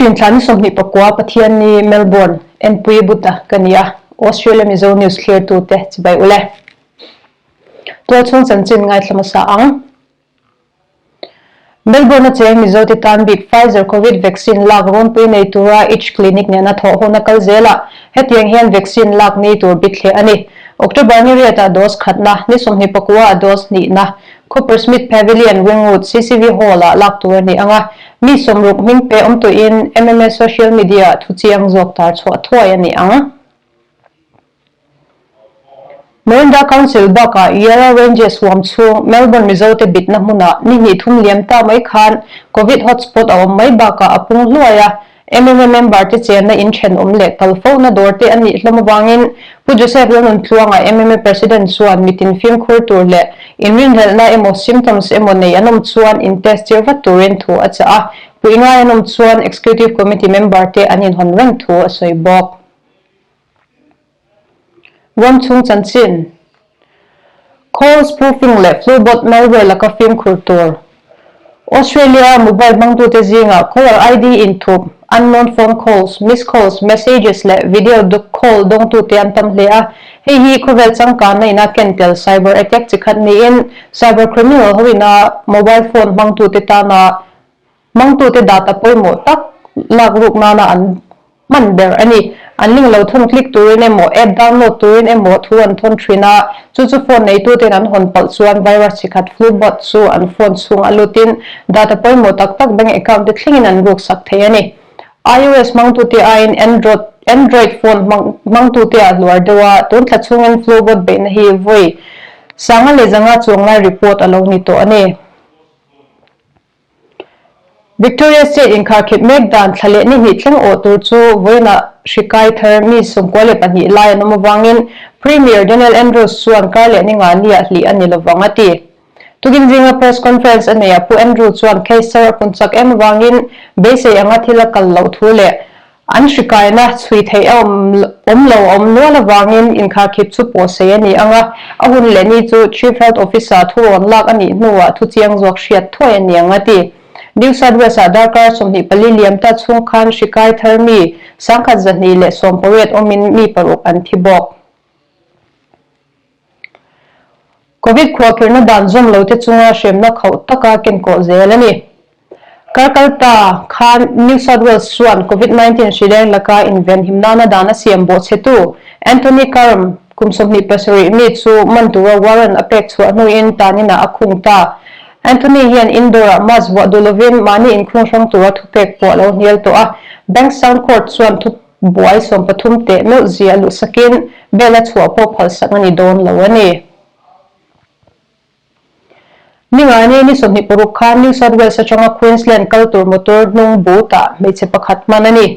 April thla ni 29 Pathianni Melbourne enpui buta ka ni a, Australia Mizo News thlirtute chibai ule. Tualchhung chanchin ngaithla hmasa ang. Melbourne a cheng Mizote tan bik Pfizer Covid vaccine lak rawnpui nei tura ich clinic nena thawh hun a kal zel a, hetiang hian vaccine lak ni tur bithleh a ni. October ni riatah dose khatna, ni 24 ah dose hnihna, Coopersmith Pavilion, Ringwood, CCV Hall-ah lak tur a ni ang a, mi 60 hming pe awm tuihin MMA social media-ah thuchiang zawk tar chhuah thuai a ni ang. Merinda Council bakah Yarra Ranges huam chhung Melbourne Mizote bitna hmunah ni hnih thum liam ta mai khan Covid hotspot a awm mai bakah a pung hluai a, MMA member te chenna in thenawm leh kal fona dawr te a nih hlawm avangin Pu Joseph Lalnuntluanga MMA President chuan mitin fimkhur tur leh inrinhlelhna emaw symptoms emaw nei an awm chuan in test tir vat turin thu a chah a, puih ngai an awm chuan Executive Committee member te an inhawn reng thu a sawi bawk. Ram chhung chanchin, Call spoofing leh Flubot malware laka fimkhur tur. Australia mobile hmangtute zingah caller ID inthup, unknown phone calls, missed calls, messages leh video call dawngtute an tam hle a. Hei hi khawvel changkanna ina ken tel cyber attack chi khat niin cyber criminal hoina mobile phone hmangtute tana Hmangtute data pawimawh tak lak ruk nana an hman ber a ni. An link lo thawn click turin emaw, app download turin emaw thu an thawn thin a, chu chu phone neituten an hawn palh chuan virus chi khat Flubot chu an phone chhung a lutin data pawimawh tak tak bank account te thlengin an ruk sak thei a ni. IOS hmangtute aiin Android Android phone hmang hmangtute a hluar deuh a, tun thla chhungin Flubot beihna hi vawi 105 chuang lai report a lo ni tawh a ni. Victoria State inkharkhip mek dan thla leh ni hnih thleng awh tur chu vawiinah hri kai thar mi 92 lai an awm avangin Premier Daniel Andrews chuan kar leh ni nga nia hlih a ni lovang a ti. Tukin zinga press conference a neiah Pu Andrew chuan case thar a pun chak em avangin beisei anga thil a kal loh thu leh An hri kaina chhui theih a awm lo a awm nual avangin inkharkhip chu pawhsei a ni ang a, a hun leh ni chu Chief Health Officer thurawn lak a nih hnuah thuchiang zawk hriat thuai a ni ang a ti. New South Wales-ah darkar 24 liam ta chhung khan hri kai thar mi 1218 awmin mi paruk an thi bawk. Covid khuahkhirhna dan zawm lote chunga hremna khauh taka kenkawh zel a ni. Kar kal ta khan New South Wales chuan Covid 19 hri leng laka invenhim nana dan a siam bawhchhetu Anthony Karam kum 27 mi chu man tura warrant a pek chhuah hnuin taninah a khung ta. Anthony hian indoor-ah mask vuah duh lovin mahni inkhung hrang tura thupek pawh a lo hnial tawh a, Bankstown Court chuan thu Buai 13 teh meuh zia luh sakin bel a chhuah pawh phalsak a ni dawn lo a ni. Ningani ni 26 khan New South Wales atanga Queensland kal tur motor hnung boot-ah hmeichhe pakhat hman a ni.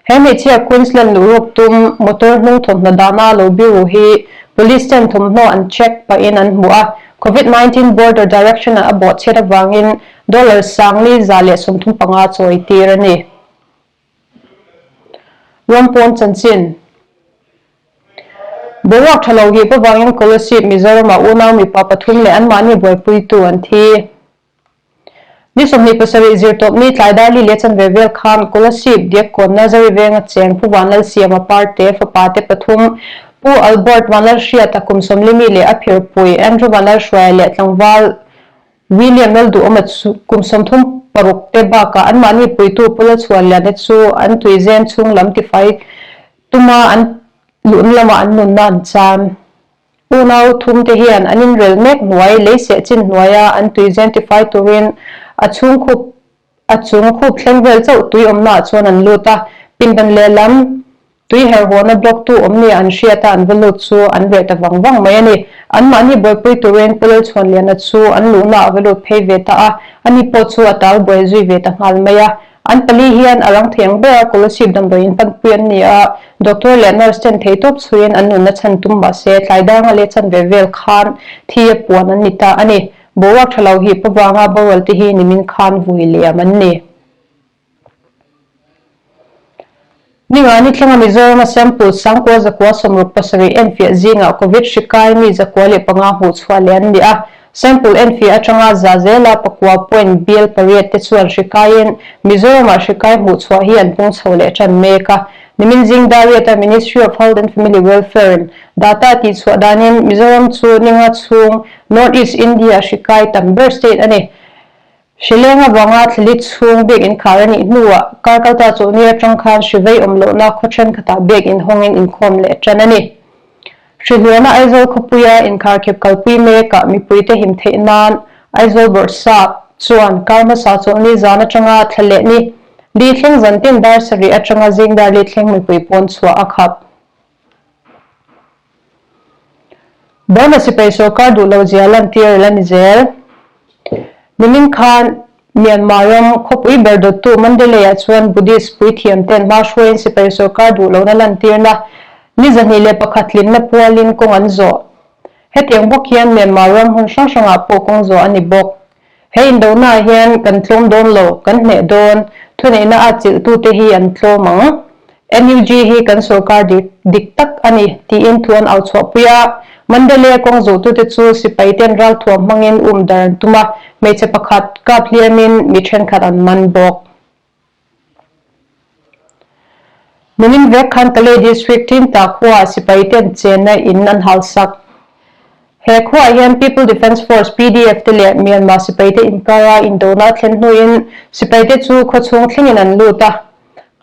He hmeichhia Queensland luh ruk tum motor hnung thawmhnaw dahna lo biru hi Police ten thawmhnaw an check pahin an hmu a, Covid 19 Border Direction-ah a bawhchhiat avangin dollar 4135 chawi tir a ni. Rampawn chanchin. Boruak tha lo hip avangin Kolasib Mizoram-ah unau mipa pathum leh anmahni buaipuitu an thi. Ni 27 zirtawp ni tlai dar li leh chanve vel khan Kolasib Diakkawn Nursery venga cheng Pu Vanlalsiama Parte fapa te pathum Pu Albert Vanlalhriata kum 40 mi leh a phirpui Andrew Vanlalhruaia leh tlangval William Lalduhawma chu kum 36 te bakah anmahni puitu Pu Lalchhuanliana chu an tuizem chhung lam tifai tuma an luhna lamah an nunna an chan. Unau thum te hian an inrel mek hnuai lei seh chin hnuaia an tuizem tifai turin a chhung khup A chung khup thleng vel chauh tui awmnaah chuan an lut a, pindan lehlam tui herhawhna block tu awm nia an hriat a an va lut chu an reh ta vang vang mai a ni. Anmahni buaipui turin Pu Lalchhuanliana chu an luhnaah a va lut phei ve ta a, ani pawh chu a tal buai zui ve ta nghal mai a. An pali hian a rang thei ang ber a Kolasib damdawiin panpui an ni a, doctor leh nurse ten theitawp chhuiin an nunna chhan tum mah se tlai danga leh chanve vel khan thi a puan an ni ta a ni. Boruak tha lo hip avanga boral te hi nimin khan vui liam an ni. Ningani thlenga Mizoram-a sample 9760 enfiah zingah Covid hri kai mi 105 hmuh chhuah leh an ni a. Sample enfiah atanga za zela pakua point bial pariat te chuan hri kaiin Mizoramah hri kai hmuhchhuah hi an pung chho leh tan mek a. Nimin zing Dariata Ministry of Health and Family Welfare-in data tihchhuah danin Mizoram chu ninga chhung North East India hri kai tam ber state a ni. Hrileng avanga thlali chhung biakinn khar a nih hnuah kar kalta chawhni atang khan hri vei awm lohna khaw thenkhatah biakinn hawngin inkhawm leh tan a ni. Hrihluana Aizawl khawpuia inkharkhep kalpui mekah mipuite him theih nan Aizawl Bawrhsap chuan kar hmasa chawlhni zan atanga thla leh ni li thleng zan tin dar sarih atanga zing dar li thleng mipui pawn chhuah a khap. Burma sipai sorkar duh lo zia lantir la ni zel. Nimin khan Myanmar ram khawpui ber dawttu Mandalay-ah chuan Buddhist puithiam ten hma hruaiin sipai sorkar duh lohna lantirna ni 21 tlinna pualin kawng an zawh. Hetiang bawk hian Myanmar ram hmun hrang hrangah pawh kawng zawh a ni bawk. He indonaah hian kan tlawm dawn lo, kan hneh dawn, thuneihna a chilhtute hi an tlawm ang. NUG hi kan sorkar dik tak a ni, tiin thu an au chhuahpui a. Mandalay kawng zawhtute chu sipaiten ralthuam hmangin um dar an tum a, hmeichhe pakhat kap hliamin mi thenkhat an man bawk. Nimin vek khan Kalay District Tinta khuaah sipaiten chenna in an halsak. He khuaah hian People Defence Force, PDF, te leh Myanmar sipaite inkara indona a thlen hnuin sipaite chu khawchhung thlengin an lut a.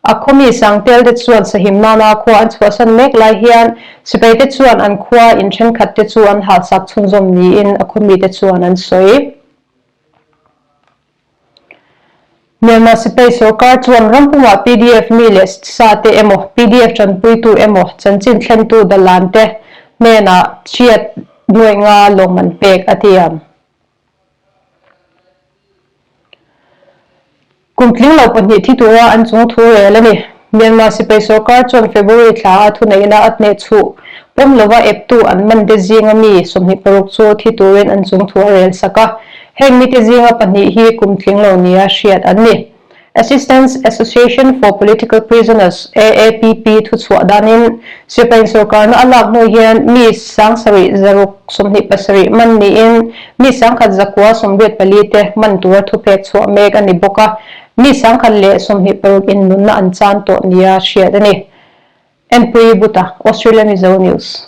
A khawmi Sangtelte chuan sahim nana khua an chhuahsan mek lai hian sipaite chuan an khua in thenkhatte chu an halsak chhunzawm niin a khawmite chuan an sawi. Myanmar sipai sorkar chuan rampumah pdf mi leh sa te emaw, pdf tanpuitu emaw, chanchin thlentu dalan te hnenah chiat nuaih nga lawmman pek a tiam. Kum tling lo pahnih thi tura an chung thu rel a ni. Myanmar sipai sorkar chuan February thla a thuneihna a hneh chhuh pawm lova eptu an man te zinga mi 26 chu thi turin an chung thu a rel sak a. Heng mite zinga pahnih hi kum tling lo nia hriat an ni. Assistance Association for Political Prisoners, AAPP, thuchhuah danin sipain sorkarna a lak hnu hian mi 7627 man niin mi 1184 te man tura thupek chhuah mek a ni bawk a, mi 1026 in nunna an chan tawh nia hriat a ni. Enpui Buta, Australia Mizo News.